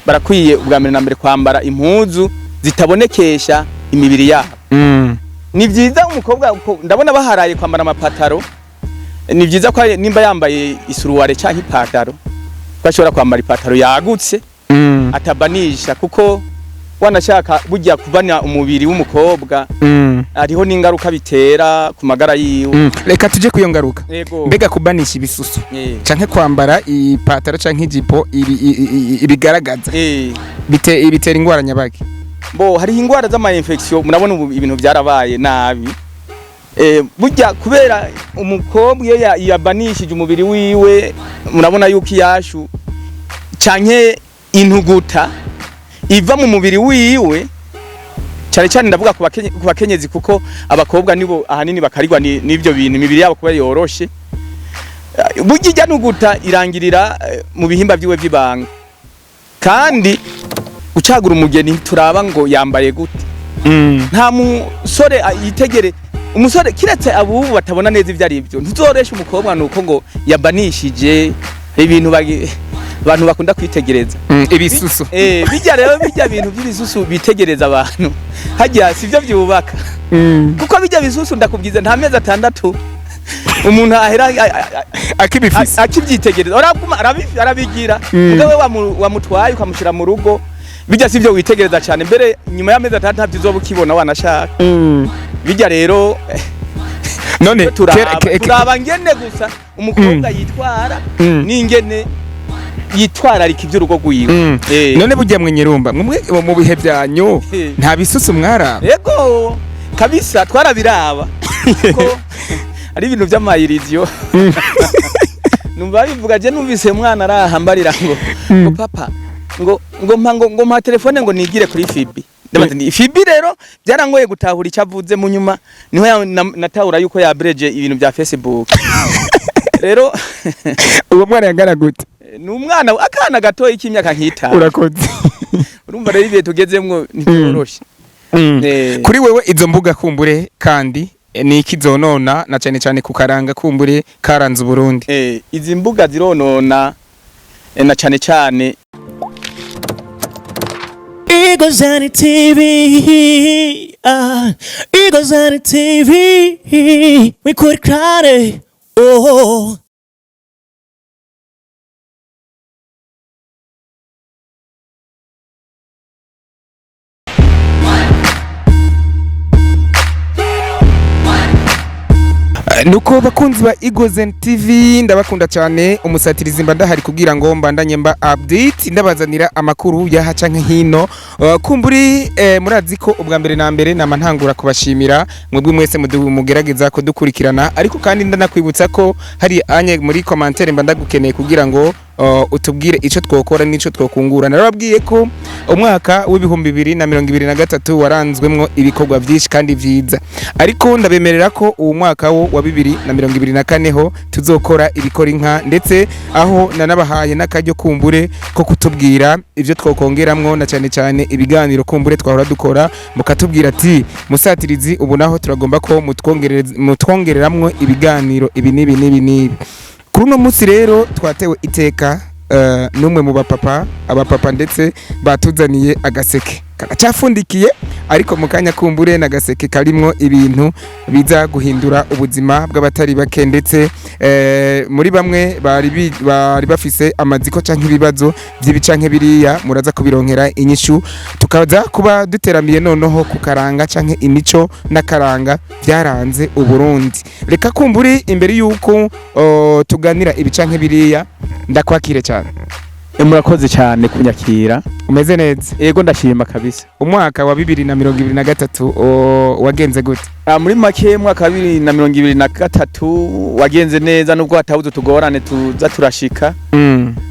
Barakwiye ubwa mbere na mbere kwambara impuzu zitabonekesha imibiri yabo. Ni byiza umukobwa ndabona baharaye kwambara amapataro. Ni byiza ko nimba yambaye isuruware canke ipataro, ko ashobora kwambara ipataro yagutse atabanisha, kuko wanashaka burya kubana umubiri w'umukobwa hariho n'ingaruka bitera ku magara yiwe. Reka tuje kuyo ngaruka. Yego. Mbega kubanisha ibisusu canke kwambara ipataro canke ijipo ibigaragaza bitera ingwara nyabaki? Bo hariho ingwara z'ama infection, murabona ubu ibintu byarabaye nabi. Burya kubera umukobwa iyo yabanishije umubiri wiwe, murabona yuko iyashu canke intuguta iva mu mubiri wiwe, cyane cyane ndavuga ku bakenyezi, kuko abakobwa nibo ahanini bakarigwa n'ivyo bintu, imibiri yabo kuba yoroshe. Burya ijya ntuguta irangirira mu bihimba vyiwe vy'ibanga. Kandi gucagura umugeni turaba ngo yambaye gute. Nta musore yitegere umusore kiretse abubu batabona neza ivyo ari byo. Ntuzoresha umukobwa nuko ngo yabanishije ibintu abantu bakunda kwitegereza. Ibisusu. Bijya rero bijya bintu by'ibisusu bitegereza abantu hajya sivyo byubaka. Kuko bijya bisusu ndakubwiza nta mezi 6 umuntu ahera akibifise akibyitegereza, araguma arabigira. Mugabe wamutwaye ukamushira mu rugo, bijya sivyo witegereza cyane. Mbere nyuma y'amezi 6 ntabyo uzoba ukibona wanashaka. Bijya rero none turaba ngene gusa umukobwa yitwara n'ingene yitwararika iby'urugo rwiwe. None burya mwenyerumba mwe mu bihe byanyu nta bisusu mwaraba? Yego kabisa twarabiraba, kuko ari ibintu by'amayirizyo. Numva bivuga je numvise mwana arahambarira ngo papa ngo ngo mpa ngo mpa telefone ngo nigire kuri Fibi. Ndabaza nti Fibi rero byarangoye gutahura icyo avuze, mu nyuma niho natahura yuko yabreje ibintu bya Facebook. Rero uwo mwana yangana gute? Ni umwana akana gatoyi k'imyaka nk'itanu. Urakoze. Urumva rero ibihe tugezemwo ntibyoroshe. Kuri wewe izo mbuga kumbure kandi ni iki zonona na cyane cyane kukaranga kumbure karanze Burundi? Izi mbuga zironona na cyane cyane Eagles TV, Eagles TV, we could cry, oh. Nuko bakunzi ba Eagles TV ndabakunda cyane, umusatirizi mba ndahari kugira ngo mbandanye mba update ndabazanira amakuru yaha canke hino. Kumburi murazi ko ubwa mbere na mbere nama ntangura kubashimira mwebwe mwese mugerageza kudukurikirana, ariko kandi ndanakwibutsa ko hari anye muri commentaire mba ndagukeneye kugira ngo utubwire ico twokora n'ico twokungura. Narababwiye ko umwaka w'2023 waranzwemwo ibikorwa byinshi kandi vyiza, ariko ndabemerera ko uwo mwaka wo wa 2024 ho tuzokora ibikora inka, ndetse aho nanabahaye n'akaryo kumbure ko kutubwira ivyo twokongeramwo na cyane cyane ibiganiro kumbure twahora dukora, mukatubwira ati musatirizi ubu naho turagomba ko mutwongereramwo ibiganiro ibi n'ibi n'ibi n'ibi. Kuri uno munsi rero twatewe iteka n'umwe mu bapapa, abapapa ndetse batuzaniye agaseke karacafundikiye, ariko mu kanya kumbure n'agaseke karimwo ibintu biza guhindura ubuzima bw'abatari bake, ndetse muri bamwe bari bafise amaziko canke ibibazo by'ibi canke biriya, muraza kubironkera inyishu. Tukaza kuba duteramiye noneho kukaranga canke imico n'akaranga byaranze Uburundi. Reka kumburi imbere yuko tuganira ibi canke biriya, ndakwakire cyane. Murakoze cyane kunyakira. Umeze neza? Yego ndashima kabisa. Umwaka wa 2023 wagenze gute? Muri make mwaka wa 2023 wagenze neza, nubwo hatabuze tugorane tuza turashika.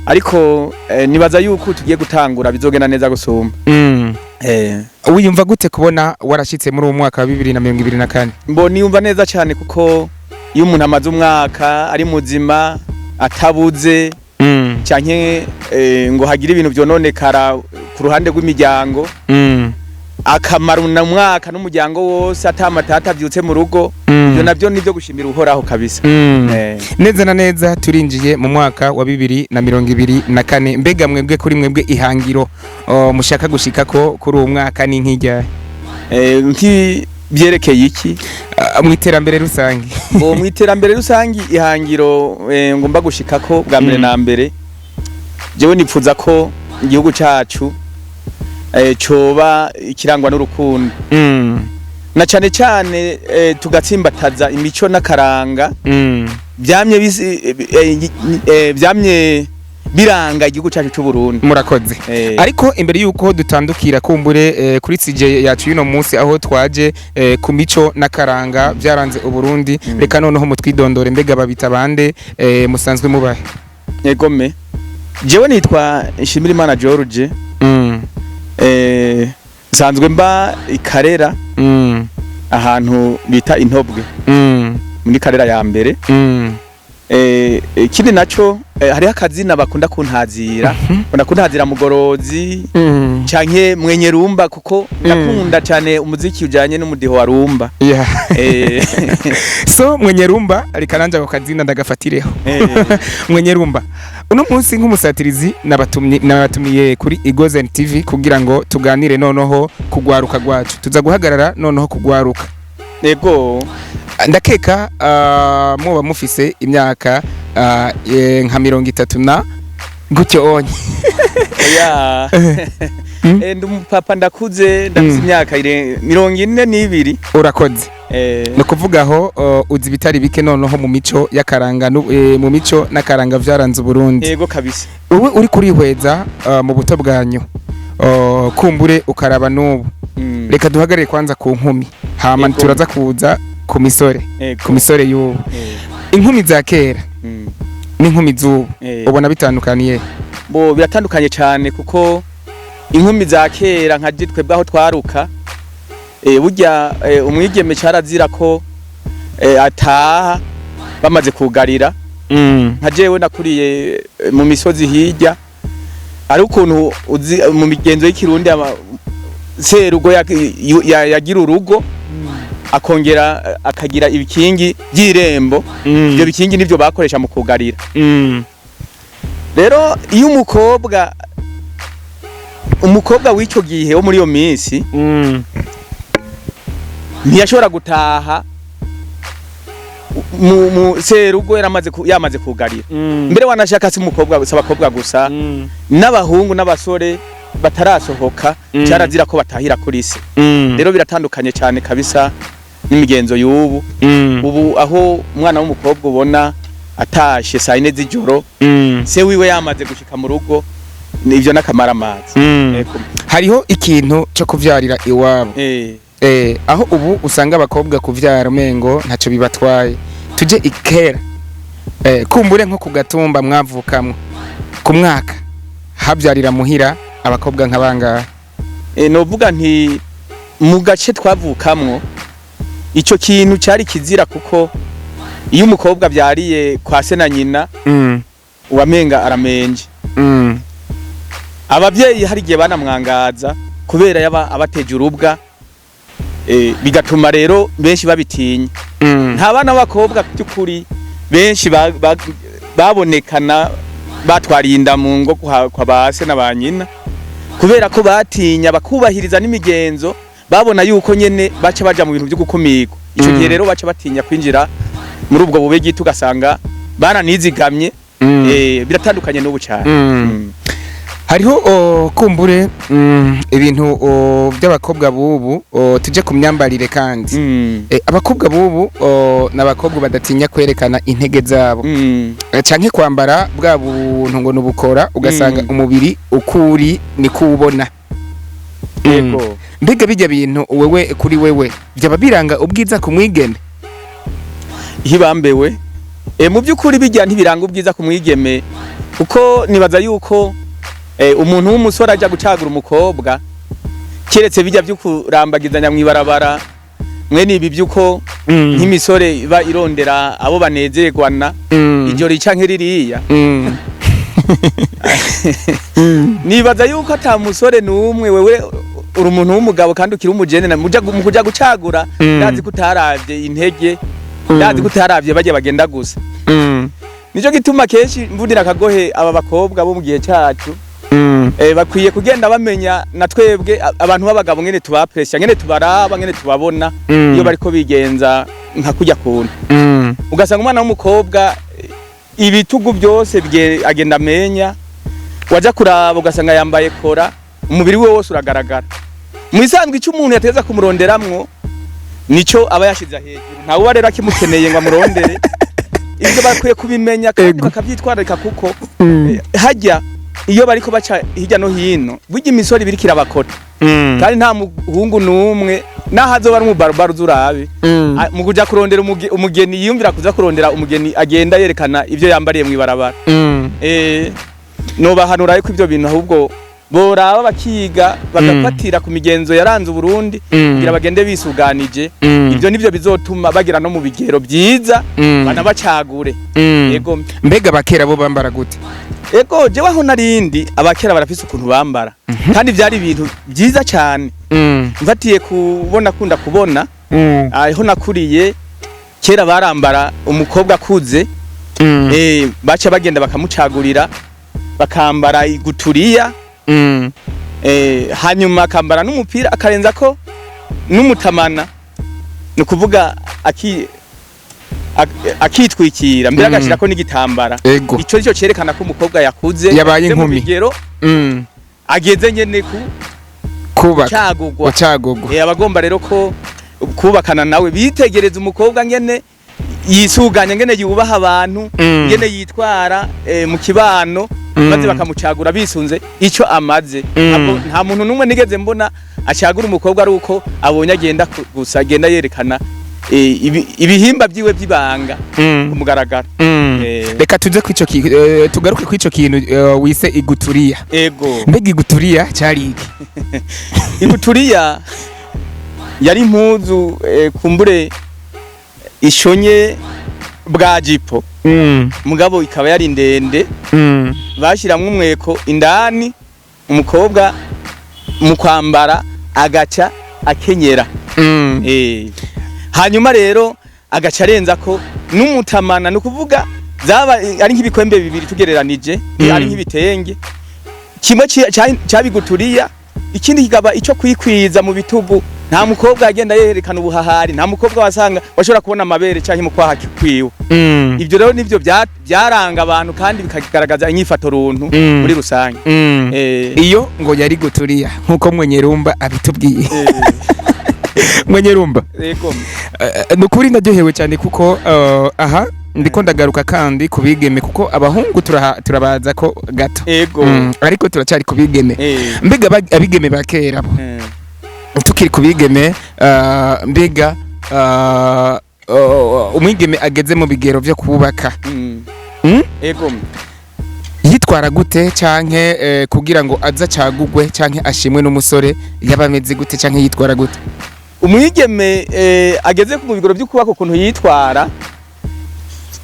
Ariko nibaza yuko tugiye gutangura bizogenda neza gusumba. Wiyumva gute kubona warashitse muri uwo mwaka wa 2024? Mbo niyumva neza cyane, kuko iyo umuntu amaze umwaka ari muzima atabuze canke ngo hagire ibintu byononekara ku ruhande rw'imiryango, Akamaro na mwaka n'umuryango wose atamatata avyutse mu rugo. Ivyo navyo nivyo gushimira Uhoraho kabisa. Neza na neza turinjiye mu mwaka wa 2024. Mbega mwebwe, kuri mwebwe, ihangiro mushaka gushikako kuri uwo mwaka ni nk'ijyahe? Nk'ivyerekeye iki? Mu iterambere rusange. Ngo mu iterambere rusangi, ihangiro ngomba gushikako bwa mbere na mbere, jewe nipfuza ko igihugu cacu coba ikirangwa n'urukundo, na cane cane tugatsimbataza imico n'akaranga vyamye vyamye biranga igihugu cacu c'u Burundi. Murakoze. Ariko imbere yuko dutandukira kumbure kuri sujet yacu y'uno munsi, aho twaje ku mico n'akaranga byaranze Uburundi, reka noneho mutwidondore. Mbega babita bande? Musanzwe mubahe? Egome, jewe nitwa Nshimirimana George. Nsanzwe mba ikarera, ahantu bita Intobwe, muri Karera ya mbere. Ikindi naco, hariho akazina bakunda kuntazira, bakunda kuntazira Mugorozi canke Mwenye Rumba, kuko ndakunda cane umuziki ujanye n'umudiho wa rumba. So Mwenye Rumba, reka nanje ako kazina ndagafatireho. Mwenye Rumba, uno munsi nk'umusatirizi nabatumiye kuri Igozen TV kugira ngo tuganire noneho kugwaruka rwacu. Tuza guhagarara noneho kugwaruka. Ndakeka muba mufise imyaka nka 30 na gutyo onye. Oya. Ndi umupapa, ndakuze, ndafise imyaka 42. Urakoze. Ni ukuvuga aho uzi ibitari bike noneho mu mico y'akaranga mu mico n'akaranga vyaranze Uburundi. Yego kabisa. Wowe uri kurihweza mu buto bwanyu, kumbure ukaraba n'ubu, reka duhagarare kwanza ku nkumi, hama turaza kuza ku misore, ku misore y'ubu. Inkumi za kera n'inkumi z'ubu, ubona bitandukaniye? Bo biratandukanye cyane, kuko inkumi za kera nka twebwe aho twaruka, burya umwigeme carazira ko ataha bamaze kugarira. Nka jewe nakuriye mu misozi hirya, ari ukuntu uzi mu migenzo y'ikirundi serugo yagira urugo, akongera akagira ibikingi by'irembo. Ibyo bikingi nivyo bakoresha mu kugarira. Rero iyo umukobwa w'icyo gihe wo muri iyo minsi ntiyashobora gutaha mu serugo yamaze kugarira. Mbere wanashaka si umukobwa, si abakobwa gusa, n'abahungu n'abasore batarasohoka, cyarazira ko batahira kuri se. Rero biratandukanye cyane kabisa n'imigenzo y'ubu. Ubu aho umwana w'umukobwa ubona atashe saa 4 z'ijoro, se wiwe yamaze gushika mu rugo, nivyo n'akamaramazi. Ego. Hariho ikintu cyo kuvyarira iwabo. Aho ubu usanga abakobwa kuvyara umengo ntacyo bibatwaye. Tuje ikera, kumbure nko ku gatumba mwavukamwo, ku mwaka habyarira muhira abakobwa nka bangahe? Novuga nti mu gace twavukamwo ico kintu cari kizira, kuko iyo umukobwa avyariye kwa se na nyina, uwamenga aramenje. Abavyeyi hari igihe banamwangaza kubera yaba abateje urubwa, bigatuma rero benshi babitinya. Nta bana b'abakobwa by'ukuri benshi babonekana batwariye inda mu ngo kwa ba se na ba nyina, kubera ko batinya, bakubahiriza n'imigenzo, babona yuko nyene baca baja mu bintu byo gukumirwa ico gihe. Rero baca batinya kwinjira muri ubwo bube gito, ugasanga baranizigamye. Biratandukanye n'ubu cyane. Hariho kumbure ibintu by'abakobwa bubu. Tuje ku myambarire kandi. Abakobwa bubu n'abakobwa badatinya kwerekana intege zabo, canke kwambara bwa buntu ngo nubukora, ugasanga umubiri ukuri ni kuwubona. Mbega bijya bintu wewe, kuri wewe, byaba biranga ubwiza ku mwigeme? Hibambewe, mu by'ukuri bijya ntibiranga ubwiza ku mwigeme, kuko nibaza yuko umuntu w'umusore ajya gucagura umukobwa, keretse bijya byo kurambagizanya mw'ibarabara, mwe nibi by'uko nk'imisore iba irondera abo banezerwana ijoro canke ririya. Nibaza yuko ata musore n'umwe wewe Uri umuntu w'umugabo kandi ukiri umujene, mu kuja gucagura, ndazi ko utaravye intege, ndazi ko utaravye bajya bagenda gusa. Nico gituma kenshi mvunira akagohe aba bakobwa bo mu gihe cacu. Bakwiye kugenda bamenya na twebwe abantu b'abagabo ngene tubapresha, ngene tubaraba, ngene tubabona iyo bariko bigenza nka kujya kuntu. Ugasanga umwana w'umukobwa, ibitugu byose agenda amenya, waja kuraba ugasanga yambaye kora, umubiri we wose uragaragara. Mu isanzwe icyo umuntu yateza kumuronderamwo nico aba yashize hejuru, ntawe uba rero akimukeneye ngo amurondere. Ibyo bakwiye kubimenya kandi bakabyitwararika, kuko hajya iyo bariko baca hirya no hino, burya imisoro ibiriko irabakota. Kandi nta muhungu n'umwe, naho azoba ari umubarubara, uza urabe mu kuja kurondera umugeni, yiyumvira kuza kurondera umugeni agenda yerekana ivyo yambariye mw'ibarabara. Nobahanura yuko ivyo bintu ahubwo boraba bakiga, bagafatira ku migenzo yaranze Uburundi kugira bagende bisuganije. Ivyo nivyo bizotuma bagera no mu bigero byiza, banabacagure. Yego. Mbega abakera bo bambara gute? Ego, jewe aho narindi, abakera barafise ukuntu bambara, kandi vyari ibintu byiza cyane. Mfatiye kubona, kunda kubona aho nakuriye, kera barambara umukobwa akuze, baca bagenda bakamucagurira, bakambara iguturiya, hanyuma akambara n'umupira, akarenza ko n'umutamana, ni ukuvuga akitwikira mbere, agashirako n'igitambara. Ico nico cerekana ko umukobwa yakuze, Yabaye ageze mu inkumi. bigero, ageze nyene ku Kubaka. cagugwa. Gucagugwa. Abagomba rero ko kubakana nawe bitegereza umukobwa ngene yisuganya, ngene yubaha abantu, ngene yitwara mu kibano, maze bakamucagura bisunze ico amaze. Nta muntu n'umwe nigeze mbona acagura umukobwa ari uko abonye agenda gusa agenda yerekana ibihimba byiwe by'ibanga ku mugaragaro. Reka tuze kwico tugaruke kwico kintu wise iguturiya. Ego. Mbega iguturiya cyari iki? Iguturiya yari impuzu, kumbure ishonye bwa jipo, mugabo ikaba yari ndende. Bashiramwo umweko indani, umukobwa mu kwambara agaca akenyera. Hanyuma rero agaca arenza ko n'umutamana, ni ukuvuga zaba ari nk'ibikwembe bibiri tugereranije, ari nk'ibitenge, kimwe cabiguturiya, ikindi kikaba ico kwikwiza mu bitugu. Nta mukobwa agenda yerekana ubuhahari, nta mukobwa wasanga washobora kubona amabere canke mu kwaha kwiwe. Ibyo rero nivyo byaranga abantu kandi bikagaragaza inyifato runtu muri rusange. Iyo ngo yari guturiya nkuko Mwenyerumba abitubwiye. Mwenyerumba, Yego. Ni ukuri ndaryohewe cyane, kuko aha ndiko ndagaruka kandi ku bigeme, kuko abahungu turabaza ko gato. Ego. Ariko turacyari ku bigeme. Mbega abigeme ba kera bo, tukiri ku bigeme, mbega umwigeme ageze mu bigero vyo kubaka, Ego. yitwara gute, canke kugira ngo aze acagugwe canke ashimwe n'umusore, yaba ameze gute canke yitwara gute? Umwigeme ageze mu bigero byo kubaka, ukuntu yitwara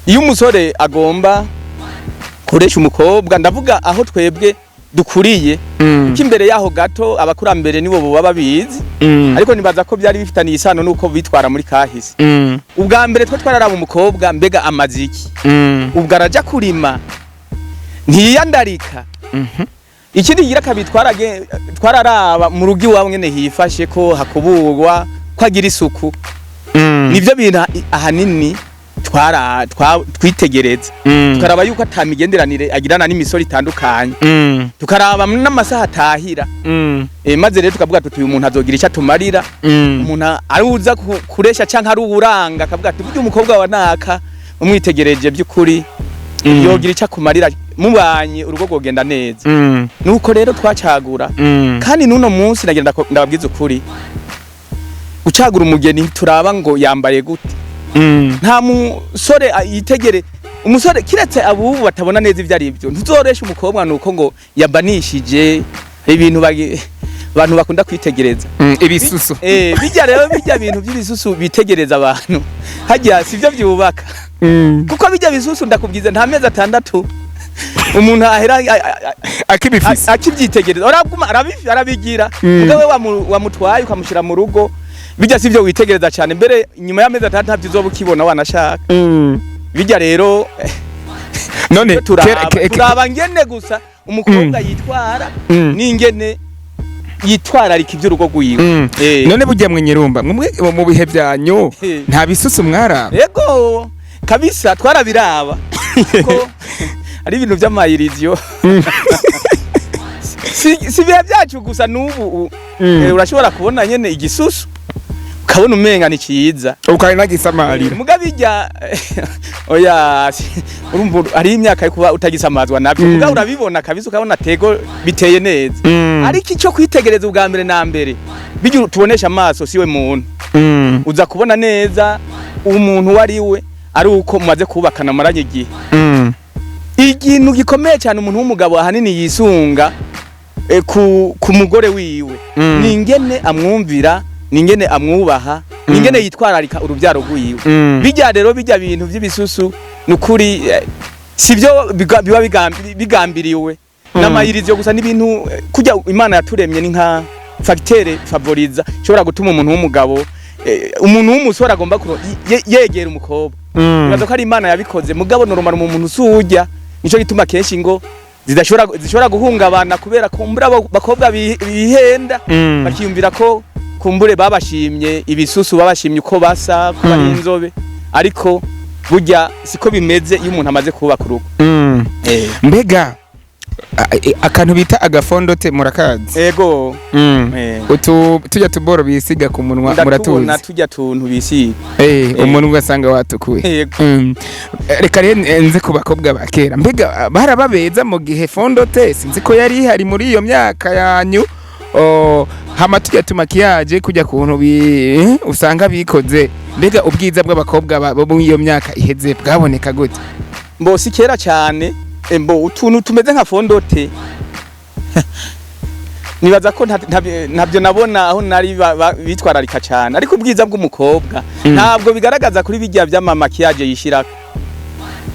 iyo umusore agomba kuresha umukobwa, ndavuga aho twebwe dukuriye, kuko imbere yaho gato abakurambere nibo boba babizi, ariko nibaza ko byari bifitaniye isano nuko bitwara muri kahise. Ubwa mbere twe twararaba umukobwa, mbega amaze iki? Ubwo araja kurima, ntiyiyandarika. Ikindi kigira kabiri, twararaba mu rugo iwabo ngene hifashe, ko hakuburwa, ko agira isuku. Nivyo bintu ahanini twitegereza. Tukaraba yuko ata migenderanire agirana n'imisoro itandukanye, tukaraba n'amasaha atahira. Maze rero tukavuga tuti uyu muntu azogira icyo atumarira. Umuntu aruza kuresha canke ari uwuranga, akavuga ati burya umukobwa wa naka umwitegereje by'ukuri yogira icyo akumarira, mubanye urugo rwogenda neza. Nuko rero twacagura. Kandi n'uno munsi nagira ndababwiza ukuri, gucagura umugeni turaba ngo yambaye gute. Nta musore yitegere umusore, kiretse abubu batabona neza ivyo ari byo. Ntuzoresha umukobwa nuko ngo yabanishije ibintu abantu bakunda kwitegereza. Ibisusu. Bijya rero bijya bintu by'ibisusu bitegereza abantu hajya sivyo byubaka, kuko bijya bisusu ndakubwiza nta mezi 6. Umuntu ahera Akibifise. Akibyitegereza, araguma arabigira. Mugabo we wamutwaye ukamushyira mu rugo, bijya sivyo witegereza cyane. Mbere nyuma y'amezi 6 ntabyo uzoba ukibona, wanashaka. Bijya rero None turaba turaba ngene gusa umukobwa yitwara n'ingene yitwararika iby'urugo rwiwe. None burya mwe nyirumba, mwe mu bihe byanyu nta bisusu mwaraba? Yego kabisa, twarabiraba kuko ari ibintu by'amayiriziyo. Si ibihe byacu gusa, n'ubu urashobora kubona nyene igisusu ukabona umenga ni cyiza. Ukanagisamarira. Muga bijya oya, urumva hari imyaka yo kuba utagisamazwa nabyo. Muga urabibona kabisa, ukabona tego biteye neza. Ariko icyo kwitegereza ubwa mbere na mbere, bijya tubonesha amaso siwe muntu. Uza kubona neza umuntu uwo ari we ari uko mumaze kubakana, maranye igihe. Ikintu gikomeye cyane umuntu w'umugabo ahanini yisunga ku mugore wiwe ni ingene amwumvira, ni ingene amwubaha, ni ingene yitwararika urubyaro rwiwe. Bijya rero bijya bintu by'ibisusu ni ukuri sibyo biba bigambiriwe n'amayirizo gusa, n'ibintu kujya Imana yaturemye ni nka facteur favorisant ishobora gutuma umuntu w'umugabo, umuntu w'umusore agomba yegera umukobwa. Nibaza ko ari Imana yabikoze, mugabo normal mu muntu usujya. Nico gituma kenshi ngo zidashobora, zishobora guhungabana kubera kumbura abo bakobwa bihenda, bakiyumvira ko kumbure babashimye ibisusu, babashimye uko basa, ko bari inzobe, ariko burya siko bimeze iyo umuntu amaze kubaka urugo. Mbega akantu bita agafondote murakazi? Ego. Utu tujya tuboro bisiga ku munwa. Ndatubona. Muratuzi? Tujya tuntu bisiga. Umuntu ugasanga watukuye. Yego. Reka rero nze ku bakobwa ba kera. Mbega barababeza mu gihe fond de teint sinzi ko yari ihari muri iyo myaka yanyu? Oh, hama tujya tumakiyaje kujya kuntu usanga bikoze. Mbega ubwiza bw'abakobwa bo muri iyo myaka iheze bwaboneka gute? Mbo si kera cyane, mbo utuntu tumeze nka fond de teint nibaza ko ntabyo nabona aho nari bitwararika cyane. Ariko ubwiza bw'umukobwa ntabwo bigaragaza kuri bijya by'amamakiyaje yishirako,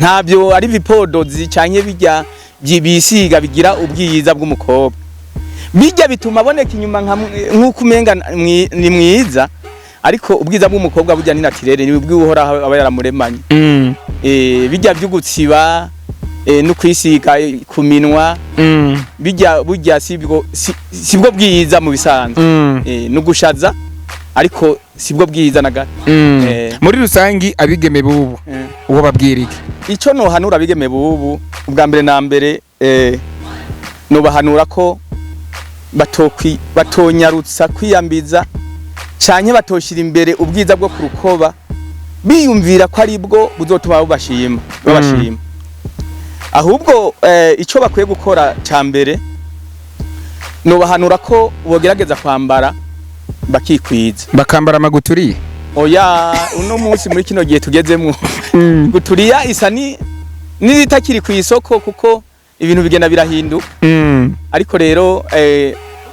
ntabyo ari vipodozi canke bijya bisiga bigira ubwiza bw'umukobwa. Bijya bituma aboneka inyuma nk'uko umenga ni mwiza, ariko ubwiza bw'umukobwa burya ni naturel, ni ubw'Uhoraho aba yaramuremanye. Bijya by'ugutsiba no kwisiga ku minwa, bijya burya sibwo sibwo bwiza mu bisanzwe. No gushaza, ariko sibwo bwiza na gato. Muri rusangi abigeme bubu uwo babwira iki? Ico nohanura abigeme bubu ubwa mbere na mbere, nobahanura ko batonyarutsa kwiyambiza canke batoshira imbere ubwiza bwo ku rukoba, biyumvira ko ari bwo buzotuma babashima. Ahubwo ico bakwiye gukora ca mbere, nobahanura ko bogerageza kwambara bakikwiza. Bakambara amaguturiye? Oya, uno munsi muri kino gihe tugezemwo, guturiya isa ni n'izitakiri ku isoko, kuko ibintu bigenda birahinduka. Ariko rero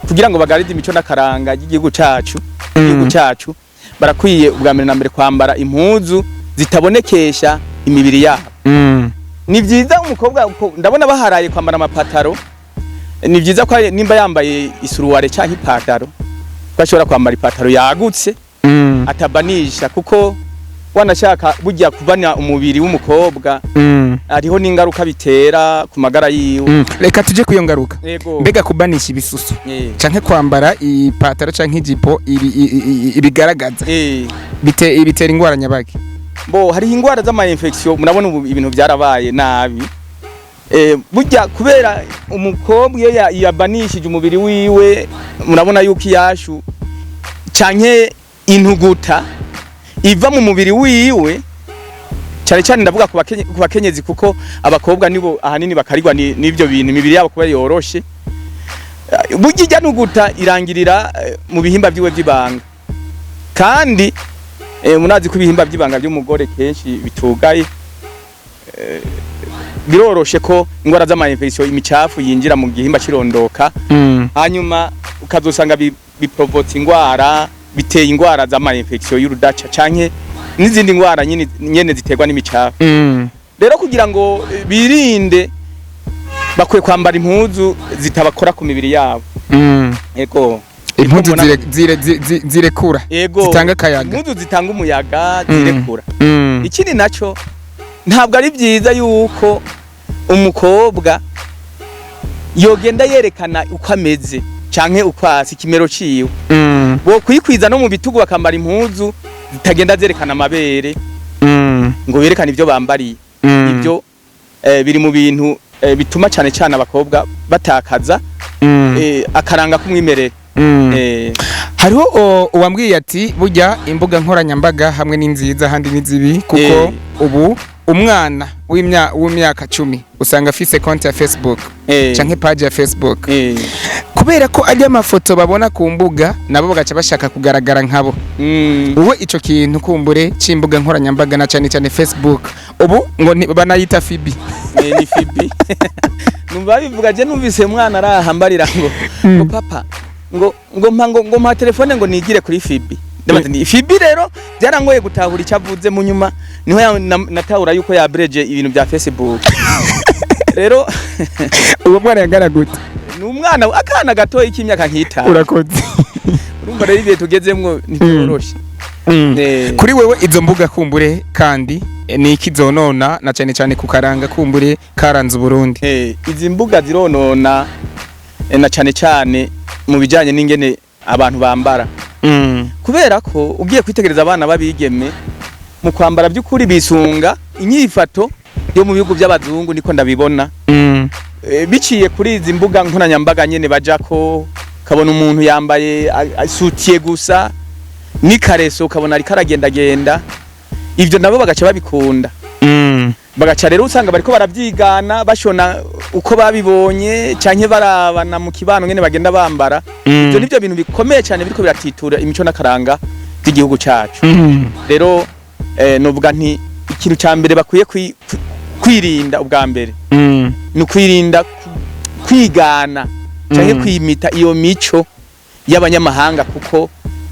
kugira ngo bagaride imico n'akaranga ry'igihugu cacu, igihugu cacu, barakwiye ubwa mbere na mbere kwambara impuzu zitabonekesha imibiri yabo. Ni byiza umukobwa ndabona baharaye kwambara amapataro. Ni byiza ko nimba yambaye isuruware canke ipataro, ko ashobora kwambara ipataro yagutse atabanisha, kuko wanashaka burya kubana umubiri w'umukobwa hariho n'ingaruka bitera ku magara yiwe. Reka tuje kuyo ngaruka. Yego. Mbega kubanisha ibisusu canke kwambara ipataro canke ijipo ibigaragaza bitera ingwara nyabaki? Bo hariho ingwara z'ama infection. Murabona ubu ibintu byarabaye nabi. Burya kubera umukobwa iyo yabanishije umubiri wiwe, murabona yuko iyashu canke intuguta iva mu mubiri wiwe, cyane cyane ndavuga ku bakenyezi, kuko abakobwa nibo ahanini bakarigwa n'ivyo bintu, imibiri yabo kuba yoroshe. Burya ijya ntuguta irangirira mu bihimba vyiwe vy'ibanga, kandi murazi ko ibihimba by'ibanga by'umugore kenshi bitugaye. Biroroshe ko ingwara z'ama infection, imicafu yinjira mu gihimba kirondoka, hanyuma ukazosanga biprovotse ingwara, biteye ingwara z'ama infection y'urudaca canke n'izindi ngwara nyene nyene ziterwa n'imicafu. Rero kugira ngo birinde Bakwiye kwambara impuzu zitabakora ku mibiri yabo. Ego. Impuzu Niko mbona- zirekura. Ego. Zitanga akayaga. Impuzu zitanga umuyaga, zirekura. Ikindi naco, ntabwo ari byiza yuko umukobwa yogenda yerekana uko ameze canke uko asa, ikimero ciwe. Bo kwikwiza no mu bitugu, bakambara impuzu zitagenda zerekana amabere ngo berekane ibyo bambariye. Ibyo biri mu bintu bituma cane cane abakobwa batakaza akaranga k'umwimerere. Hariho uwambwiye ati burya imbuga nkoranyambaga hamwe ni nziza, ahandi ni zibi, kuko ubu umwana w'imyaka 10 usanga afise konti ya Facebook canke page ya Facebook, kubera ko ajya amafoto babona ku mbuga, nabo bagaca bashaka kugaragara nkabo. Wowe ico kintu kumbure c'imbuga nkoranyambaga, na cane cane Facebook, ubu ngo banayita Fibi. Ni Fibi, numva bivuga. Je numvise umwana arahambarira ngo papa, ngo mpa telefone ngo nigire kuri Fibi. Ndabaza ni Fibi. Rero byarangoye gutahura icyo avuze. Mu nyuma niho natahura yuko yabreje ibintu bya Facebook rero. Uwo mwana yangana gute? Ni umwana, akana gatoyi k'imyaka nk'itanu. Urakoze. Urumva rero ibihe tugezemwo ntibyoroshe. Kuri wewe, izo mbuga kumbure kandi ni iki zonona, na cane cane ku karanga kumbure karanze Uburundi? Izi mbuga zironona, na cane cane mu bijanye n'ingene abantu bambara, kubera ko ugiye kwitegereza abana b'abigeme mu kwambara, by'ukuri bisunga inyifato yo mu bihugu by'abazungu, niko ndabibona. Biciye kuri izi mbuga nkoranyambaga nyene bajako, kabona umuntu yambaye asutiye gusa n'ikareso, ukabona ariko aragendagenda. Ivyo nabo bagaca babikunda, bagaca rero usanga bariko baravyigana, bashona uko babibonye canke barabana mu kibano ngene bagenda bambara. Ivyo nivyo bintu bikomeye cyane biriko biratitura imico n'akaranga by'igihugu cacu. Rero novuga nti ikintu ca mbere bakwiye kwirinda ubwa mbere ni ukwirinda kwigana canke kwimita iyo mico y'abanyamahanga, kuko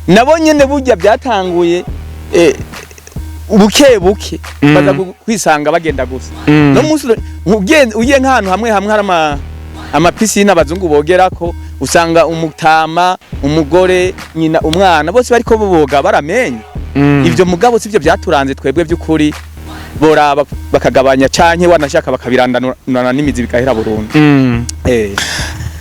nabo nyene burya byatanguye buke buke, baza kwisanga bagenda gusa. No munsi ugiye nk'ahantu hamwe hamwe hari ama piscine abazungu bogerako, usanga umutama, umugore, nyina, umwana, bose bariko boga baramenye. Ivyo mugabo sivyo byaturanze twebwe by'ukuri. Boraba bakagabanya, canke wanashaka bakabirandanura n'imizi, bigahera burundu.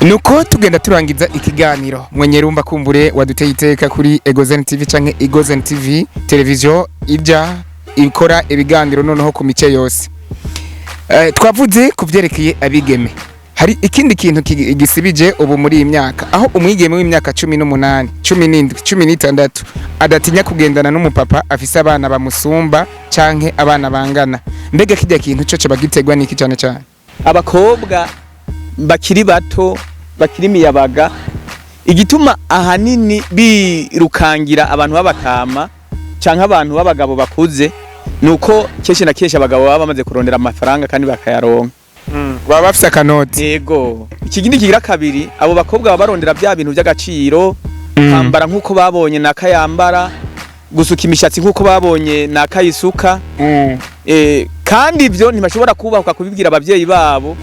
Nuko tugenda turangiza ikiganiro, mwenyerumba kumbure waduteye iteka kuri Egozen TV canke Egozen TV televiziyo ija ikora ibiganiro noneho ku mice yose. Twavuze ku vyerekeye abigeme. Hari ikindi kintu gisibije ubu muri iyi myaka, aho umwigeme w'imyaka 18, 17, 16 adatinya kugendana n'umupapa afise abana bamusumba canke abana bangana. Mbega kirya kintu co coba giterwa n'iki cane cane? Abakobwa bakiri bato, bakiri imiyabaga, igituma ahanini birukangira abantu b'abatama canke abantu b'abagabo bakuze nuko kenshi na kenshi abagabo baba bamaze kurondera amafaranga kandi bakayaronka. Baba bafise akanoti. Yego. Ikindi kigira kabiri, abo bakobwa baba barondera bya bintu by'agaciro, kwambara nk'uko babonye nakayambara, gusuka imishatsi nk'uko babonye nakayisuka. Kandi ibyo ntibashobora kubahuka kubibwira abavyeyi babo.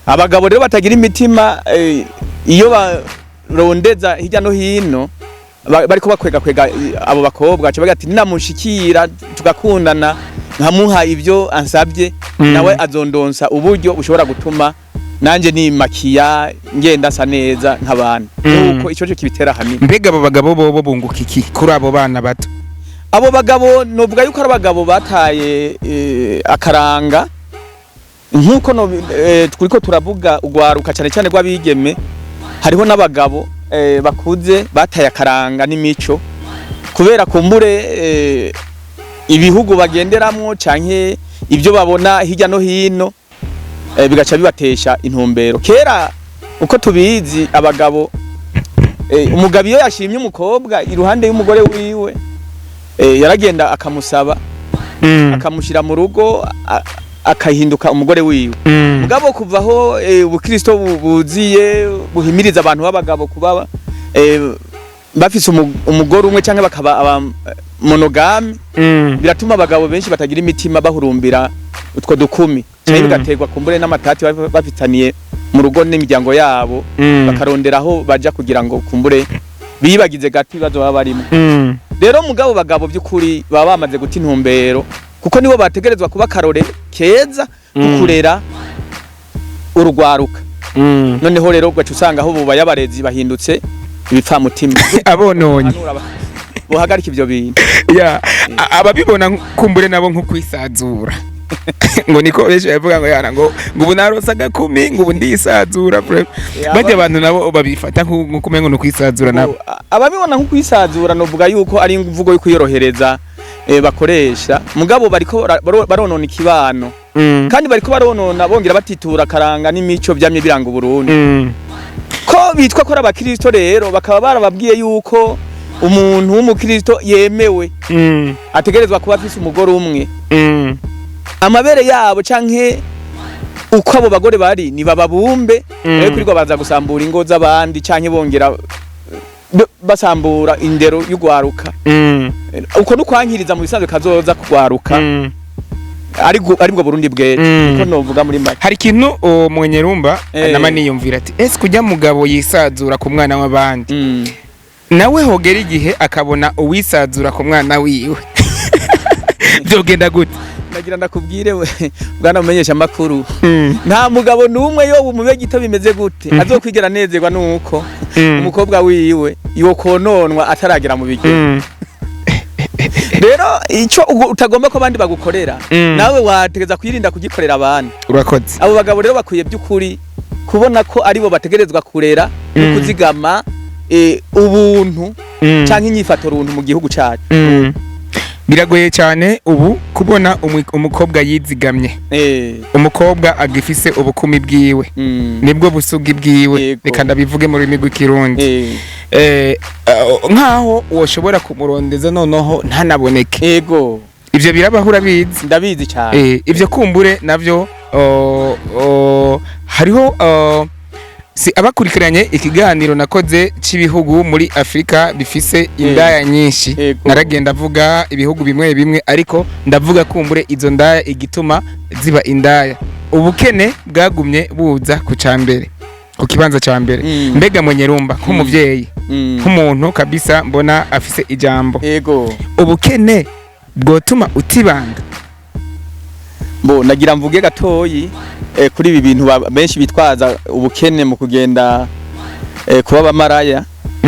Abagabo rero batagira imitima, iyo barondeza hirya no hino, bariko bakwega kwega abo bakobwa, baca bagira ati ninamushikira tugakundana, nkamuha ibyo ansabye, nawe azondonsa uburyo bushobora gutuma nanje nimakiya, ngenda asa neza nk'abandi. Nuko ico cyo kibitera hanini. Mbega abo bagabo bobo bunguka iki kuri abo bana bato? Abo bagabo novuga yuko ari abagabo bataye akaranga, nk'uko no, turiko turavuga ugwaruka cyane cyane rw'abigeme. Hariho n'abagabo bakuze bataye akaranga n'imico kubera kumbure ibihugu bagenderamwo canke ibyo babona hirya no hino, bigaca bibatesha intumbero. Kera uko tubizi, abagabo, umugabo iyo yashimye umukobwa iruhande y'umugore wiwe, yaragenda akamusaba, akamushyira mu rugo, akahinduka umugore wiwe. Mugabo kuva aho ubukristo buziye buhimiriza abantu b'abagabo kuba bafise umugore umwe canke bakaba aba monogame, biratuma abagabo benshi batagira imitima bahurumbira Utwo dukumi canke bigaterwa kumbure n'amatati baba bafitaniye mu rugo n'imiryango yabo, bakarondera aho baja kugira ngo kumbure bibagize gato ibibazo baba barimo. Rero mugabo bagabo by'ukuri baba bamaze guta intumbero, kuko nibo bategerezwa kuba akarore keza kukurera urugwaruka. Noneho rero ugaca usanga aho bubaye abarezi bahindutse ibipfamutima. Abononye. Hanura bohagarika ivyo bintu. Ya, ababibona kumbure nabo nko kwisazura, ngo niko benshi bavuga ngo yana ngo ubu narose agakumi, ngo ubu ndisazura. Bajya abantu nabo babifata nkuko umengo ni ukwisazura nabo. Ababibona nko kwisazura, novuga yuko ari imvugo yo kwiyorohereza bakoresha, mugabo bariko baronona ikibano, kandi bariko baronona bongera batitura akaranga n'imico vyamye biranga Uburundi. Ko bitwa ko ari abakristo rero, bakaba barababwiye yuko umuntu w'umukristo yemewe ategerezwa kuba afise umugore umwe. Amabere yabo canke uko abo bagore bari ni bababumbe. Rero kurirwa baza gusambura ingo z'abandi canke bongera basambura indero y'ugwaruka. Uko nukwankiriza mu bisanzwe kazoza kugwaruka, aribwo Burundi bw'ejo. Niko novuga muri make. Hari ikintu uwo munyerumba nama niyumvira ati: ese kujya mugabo yisazura ku mwana w'abandi, nawe hogera igihe akabona uwisazura ku mwana wiwe, byogenda gute? Nagira ndakubwire we bwana mumenyesha amakuru, nta mugabo n'umwe yo umube gito bimeze gute azokwigera anezerwa nuko umukobwa wiwe yokononwa ataragera mu bigero. Rero icyo utagomba ko abandi bagukorera, nawe wategeza kwirinda kugikorera abandi. Urakoze. Abo bagabo rero bakwiye by'ukuri kubona ko aribo bategerezwa kurera no kuzigama ubuntu canke inyifato runtu mu gihugu cacu. Biragoye cyane ubu kubona umukobwa yizigamye, umukobwa agifise ubukumi bwiwe, nibwo busugi bwiwe. Reka ndabivuge mu rurimi rw'ikirundi. Nkaho woshobora kumurondeza noneho ntanaboneke. Ivyo birabaho, urabizi. Ndabizi cyane. Ivyo kumbure navyo hariho si abakurikiranye ikiganiro nakoze c'ibihugu muri Afrika bifise indaya nyinshi. Naragenda avuga ibihugu bimwe bimwe, ariko ndavuga kumbure izo ndaya igituma ziba indaya, ubukene bwagumye buza ku cambere, ku kibanza ca mbere. Mbega mwenyerumba, nk'umuvyeyi, nk'umuntu kabisa mbona afise ijambo, ubukene bwotuma utibanga? Bo nagira mvuge gatoyi kuri ibi bintu benshi bitwaza ubukene mu kugenda kuba abamaraya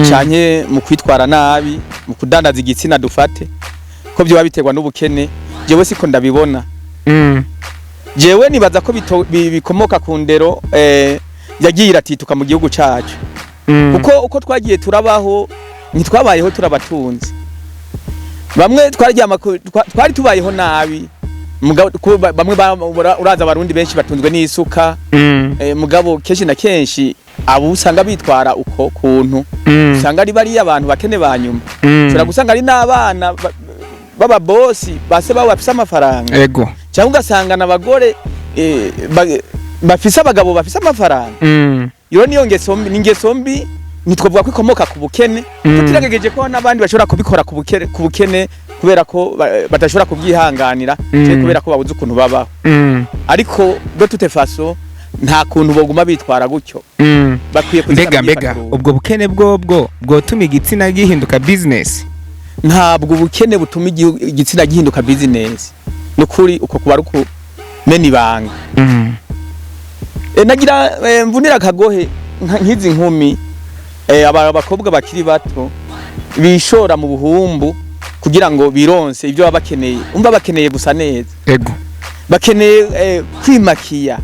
canke mu kwitwara nabi, mu kudandaza igitsina, dufate ko byoba biterwa n'ubukene. Jewe siko ndabibona. Jewe nibaza ko bikomoka ku ndero yagiye iratituka mu gihugu cacu, kuko uko twagiye turabaho ntitwabayeho turabatunzi. Bamwe twaryama twari tubayeho nabi. Mugabo bamwe uraza abarundi benshi batunzwe n'isuka. Mugabo kenshi na kenshi abo usanga bitwara uko kuntu, usanga ari bariya abantu bakene ba nyuma. Ushobora gusanga ari n'abana b'ababosi base babo bafise amafaranga, cyangwa ugasanga n'abagore bafise abagabo bafise amafaranga. Iyo niyo ngeso mbi, ni ingeso mbi, ntitwavuga ko ikomoka ku bukene. Tutiragegeje ko n'abandi bashobora kubikora ku bukene kubera ko badashobora kubyihanganira, canke kubera ko babuze ukuntu babaho. Ariko de toute façon nta kuntu boguma bitwara gutyo. Bakwiye kuzigama Mbega imyifaturo. ubwo bukene bwobwo bwotuma igitsina gihinduka business? Ntabwo ubukene butuma igitsina gihinduka business, nukuri uko kuba ari ukumena ibanga. Nagira mvunira akagohe nk'izi nkumi, aba abakobwa bakiri bato bishora mu buhumbu kugira ngo bironse ibyo baba bakeneye. Umva, bakeneye gusa neza, bakeneye kwimakiya,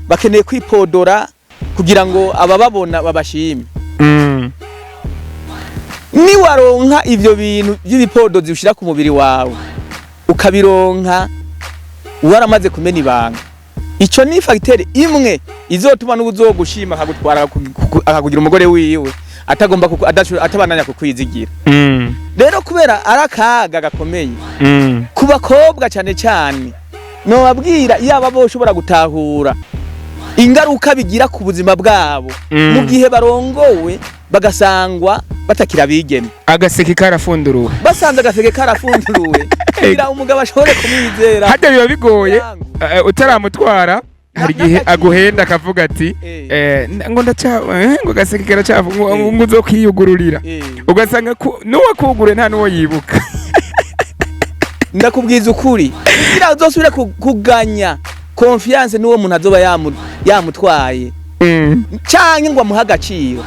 bakeneye kwipodora kugira ngo abababona babashime. Niwaronka ivyo bintu by'ibipodozi ushira ku mubiri wawe, ukabironka waramaze kumena ibanga, ico ni facteur imwe izotuma n'ubuzogushima akagutwara akakugira umugore wiwe atagomba atabananya kukwizigira. Rero kubera ari akaga gakomeye ku bakobwa cyane cyane, nobabwira yaba boshobora gutahura ingaruka bigira ku buzima bwabo mu gihe barongowe bagasangwa. Batakira abigeme. Agaseke karafunduruwe. Basanze agaseke karafunduruwe, kugira umugabo ashobore kumwizera. Hajya biba bigoye. Yangu. Utaramutwara hari igihe n'agaciro. Aguhenda akavuga ati ngo ndaca ngo agaseke karacafu, ngo ngo uzokwiyugururira. Ugasanga n'uwakugure nta n'uwo yibuka. Ndakubwiza ukuri, kugira uzosubire kuganya confiance n'uwo muntu azoba yamutwaye canke ngo amuhe agaciro,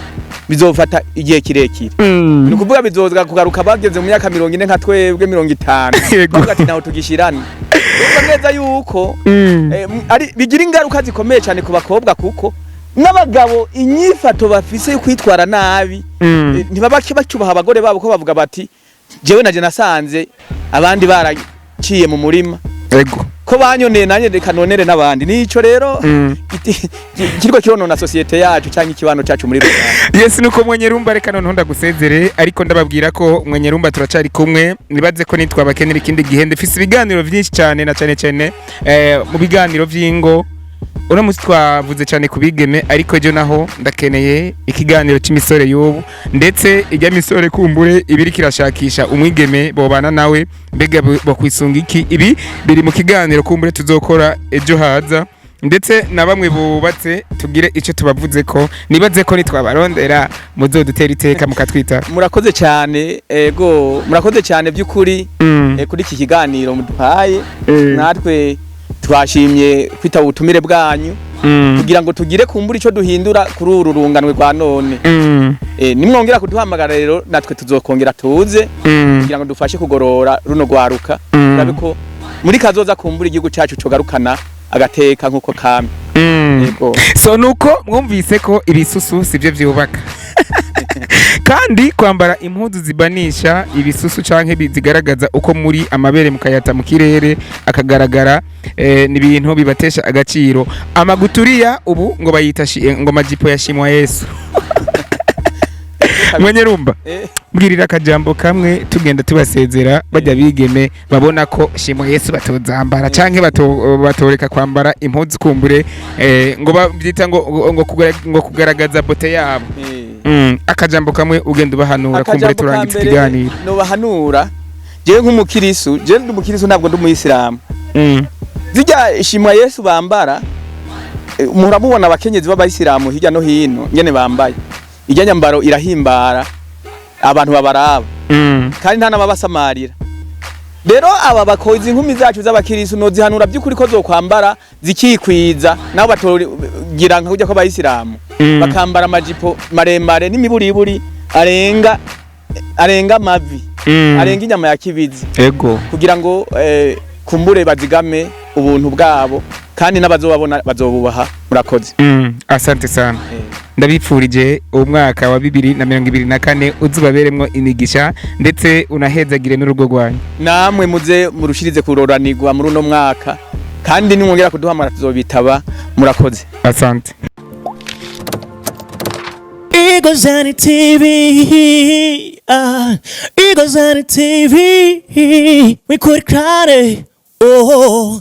bizofata igihe kirekire. Ni ukuvuga bizoza kugaruka bageze mu myaka 40 nka twebwe 50. Bavuga ati naho tugishirana. Urumva neza yuko ari bigira ingaruka zikomeye cyane ku bakobwa, kuko n'abagabo inyifato bafise yo kwitwara nabi, ntibaba bacyubaha abagore babo, ko bavuga bati jewe naje nasanze abandi baraciye mu murima, ko banyoneye, nanjye reka nonere n'abandi. Nico rero kiriko kironona société yacu cyangwa ikibano cyacu muri rusange. Yes, nuko Mwenyerumba, reka noneho ndagusezere, ariko ndababwira ko Mwenyerumba turacari kumwe. Nibaze ko nitwabakenera ikindi gihe, ndafise ibiganiro vyinshi cyane, na cyane cyane mu biganiro vy'ingo. Uno munsi twavuze cyane ku bigeme, ariko ejo naho ndakeneye ikiganiro cy'imisore y'ubu, ndetse ijya misore kumbure ibiri kirashakisha umwigeme bobana nawe, mbega bokwisunga iki? Ibi biri mu kiganiro kumbure tuzokora ejo haza, ndetse na bamwe bubatse tugire icyo tubavuze ko nibaze ko nitwabarondera muzodutera iteka mukatwita. Murakoze cyane, ego, murakoze cyane by'ukuri kuri iki kiganiro muduhaye. Natwe twashimye kwitaba ubutumire bwanyu kugira ngo tugire kumbura icyo duhindura kuri uru runganwe rwa none. Nimwongera kuduhamagara rero, natwe tuzokongera tuze kugira ngo dufashe kugorora runo rwaruka, turabe ko muri kazoza kumbura igihugu cyacu cogarukana agateka nk'uko kamye. Yego. So nuko mwumvise ko ibisusu sibyo byubaka, kandi kwambara impuzu zibanisha ibisusu canke zigaragaza uko muri amabere mukayata mu kirere akagaragara, ni ibintu bibatesha agaciro. Amaguturiya ubu ngo bayita ngo majipo ya Shimwa Yesu. Mwenyerumba, mbwirira akajambo kamwe tugenda tubasezera, bajya bigeme babona ko Shimwa Yesu batozambara canke batoreka kwambara impuzu kumbure ngo babyita ngo kugaragaza beauté yabo. Akajambo kamwe ugenda ubahanura kumbure Akajambo ka turangiza mbere ikiganiro. Nobahanura jewe nk'umukirisu, jewe ndi umukirisu, ntabwo ndi umuyisilamu. Zirya Shimwa Yesu bambara, muramubona abakenyezi b'abayisilamu hirya no hino ngene bambaye irya nyambaro, irahimbara abantu babaraba kandi nta n'ababasamarira. Rero aba bakozi, inkumi zacu z'abakirisu, nozihanura by'ukuri ko zokwambara zikikwiza, nabo batogira nka kurya kw'abayisilamu, bakambara amajipo maremare n'imiburiburi arenga amavi, arenga inyama ya kibizi, kugira ngo kumbure bazigame ubuntu bwabo, kandi n'abazobabona bazobubaha. Murakoze. Asante sana. Ndabipfurije umwaka wa 2024 uzubaberemwo imigisha, ndetse unahezagire n'urugo rwanyu. Namwe muze murushirize kuroranirwa muri uno mwaka, kandi nimwongera kuduhamara tuzobitaba. Murakoze. Asante. Eagles on TV, Eagles on TV, we could cry, oh.